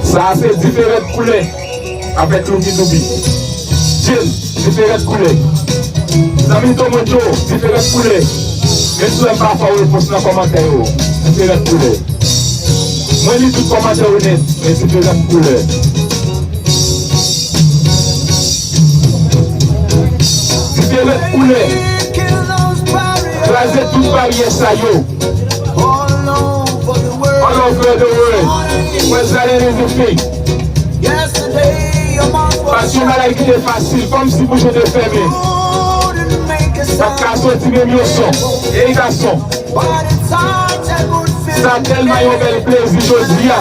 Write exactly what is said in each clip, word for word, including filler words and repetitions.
Sa a se diferan koulè avèk Lucky Dube. James, diferan koulè. Zanmi Tomo Joe, diferan koulè. Menm si w pa fè repons nan kòmantè yo, diferan koulè. Mwen li tout kòmantè yo nèt, men diferan koulè. Diferan koulè. Kraze tout baryè sa yo. All over the world. West Island is the thing. Pa t yon bagay ki te fasil, kòmsi bouch yo te fèmen. Pa t ka soti menm yon son. Ey gason. Sa tèlman yon bèl plezi jodi a.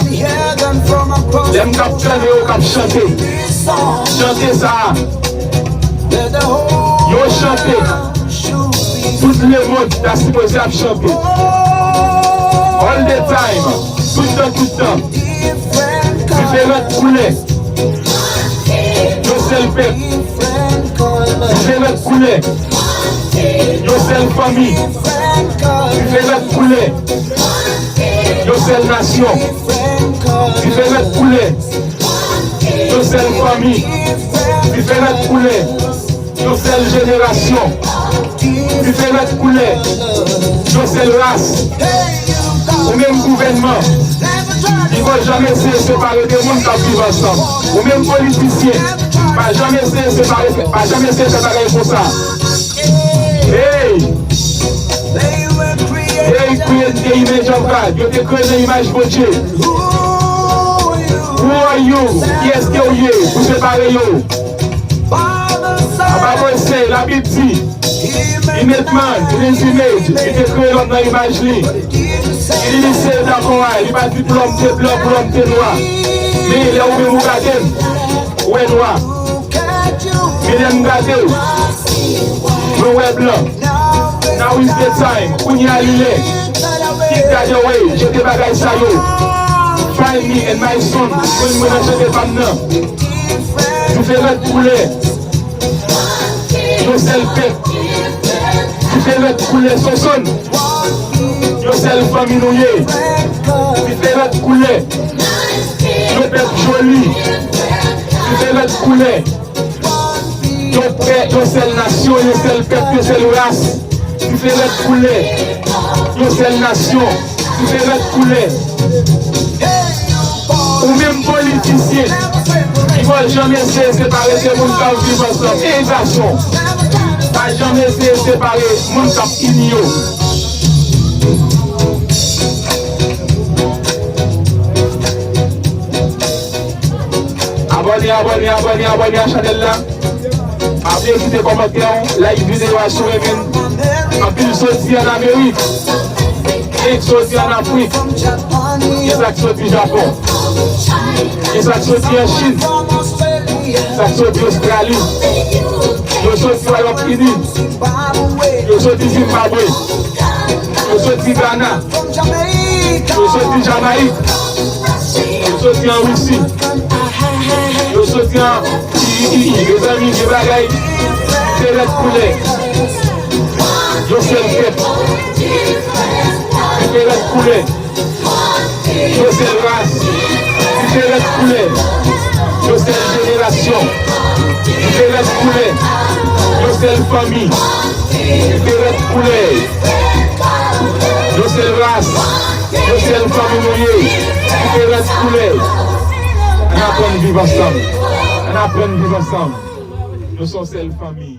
Lè m t ap tande yo k ap chante. Chante sa a. Yo chante. Tout lemonn ta sipoze ap chante. All the time. Tout tan, tout tan. Diferan koulè. Yon sèl pèp. Diferan koulè. Yon sèl fanmi. Diferan koulè. Yon sèl nasyon. Diferan koulè. Yon sèl fanmi. Diferan koulè. Yon sèl jenerasyon. Diferan koulè. Yon sèl ras. Ou menm gouvènman, li pa janm eseye separe de moun k ap viv ansanm. Ou menm politisyen, pa janm eseye separe, pa janm eseye fè bagay konsa. Hey! They create the image of God. Yo te kreye nan imaj Bondye. Who are you? Kiyès ke w ye pou separe yo? Apa Moyiz, Labib di, He made man in his image. Li te kreye lòm nan imaj li. Li di, li se dakò a, li pa di pou lòm te blan, pou lòm te nwa. Men lè ou menm ou gade m, ou wè nwa. Men lè m gade w, mwen wè blan. Now is the time. Kounye a li lè. Kick that away. Jete bagay sa yo. Find me and my son. Jwenn mwen nan chante pa m nan. Diferan koulè. Yon sèl pèp. Diferan koulè. Sonson. Yon sèl fanmi nou ye. Diferan koulè. Yon pèp joli. Diferan koulè. Yon pè, yon sèl nasyon, yon sèl pèp, yon sèl ras. Diferan koulè. Yon sèl nasyon. Diferan koulè. Ou menm politisyen, li pa janm eseye separe de moun k ap viv ansanm. Ey gason, pa janm eseye separe moun k ap ini yo. Abòne, abòne, abòne, abòne a chanèl la. Pa bliye kite kòmantè w, like videyo a si w renmen. Anpil soti ann Amerik. Kèk soti ann Afrik. Gen sa k soti Japon. Gen sa k soti an Chin. Sa k soti Ostrali. Yo soti Wayòm Ini. Yo soti Zimbabwe. Yo soti Gana. Yo soti Jamayik. Yo soti an Risi. Yo soti an, i, i, i, i, mezanmi, gen bagay. Diferan koulè. Yon sèl pèp. Diferan koulè. Yon sèl ras. Diferan koulè. Yon sèl jenerasyon. Diferan koulè. Yon sèl fanmi. Diferan koulè. Yon sèl ras. Yon sèl fanmi nou ye. Diferan koulè. Ann aprann viv ansanm. Ann aprann viv ansanm. Nou se yon sèl fanmi.